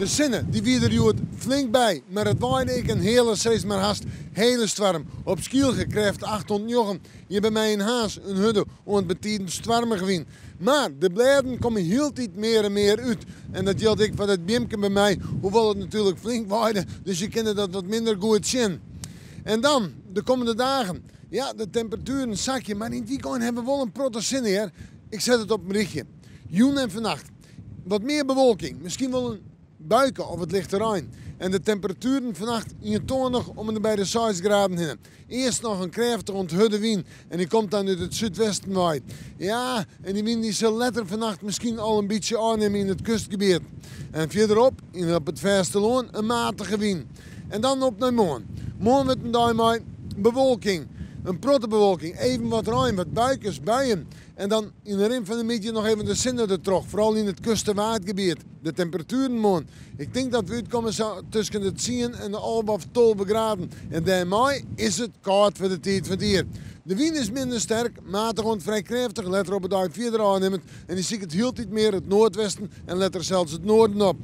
De sinne dy wie der hjoed flink by, mar it waaide ek in heale sis mar hast hele stoarm. Op Skylge krêft 8 oant 9, hjir by my yn Harns in hurde oant betiden stoarmige wyn. Mar de blêden komme hieltyd mear en mear út en dat jildt ek foar dat beamke by my, hoewol it natuerlik flink waaide, dus je kinne dat wat minder goed sjen. En dan de kommende dagen. Ja, de temperatueren sakje, mar yn it wykein hawwe we wol in protte sinne hear. Ik set it op in rychje. Jûn en fannacht wat mear bewolking, miskien wol in buike of wat lichte rein. En de temperatueren fannacht ientoanich om en by de 6 graden hinne. Earst noch in krêftige oant hurde wyn en dy komt dan út it súdwesten wei. Ja, en dy wyn dy sil letter fannacht miskien al in bytsje ôfnimme yn it kustgebiet. En fierderop, yn op it fêstelân, in matige wyn. En dan op nei moarn. Moarn wurdt in dei mei bewolking. In protte bewolking, even wat rein, wat buikes, buien. En dan yn de rin fan de middei noch even de sinne dertroch, foaral yn it kust- en Waadgebiet. De temperatueren moarn, ik tink dat we útkomme sa tusken de 10 en de 11 of 12 graden. En dêrmei is it kâld foar de tiid fan it jier. De wyn is minder sterk, matich oant frij krêftich, letter op de dei fierder ôfnimmend. En dy siket hieltyd mear it noardwesten en letter sels it noarden op.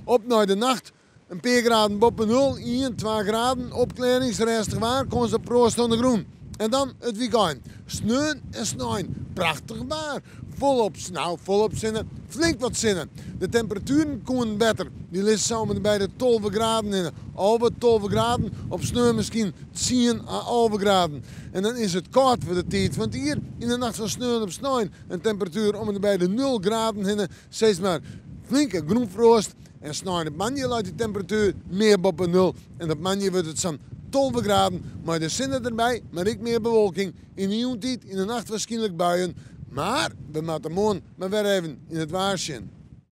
Op nei de nacht. In pear graden boppe nul, ien, twa graden, opklearrings, rêstich waar, kâns op froast oan de grûn. En dan it wykein. Sneon en snein, prachtich waar. Folop, nou folop sinne, flink wat sinne. De temperatueren koenen better. Dy lizze sa om en by de 12 graden hinne. 11, 12 graden, op sneon miskien 10 à 11 graden. En dan is it kâld foar de tiid fan it jier. Yn de nacht fan sneon op snein in temperatuer om en by de 0 graden hinne. Sis mar flinke grûnfroast. En snein op moandei leit de temperatuer mear boppe nul. En op moandei wurdt it sa'n 12 graden mei de sinne derby, mar ek mear bewolking. Yn de jûntiid, yn de nacht wierskynlik buien. Mar we moatte moarn mar wer even yn it waar sjen.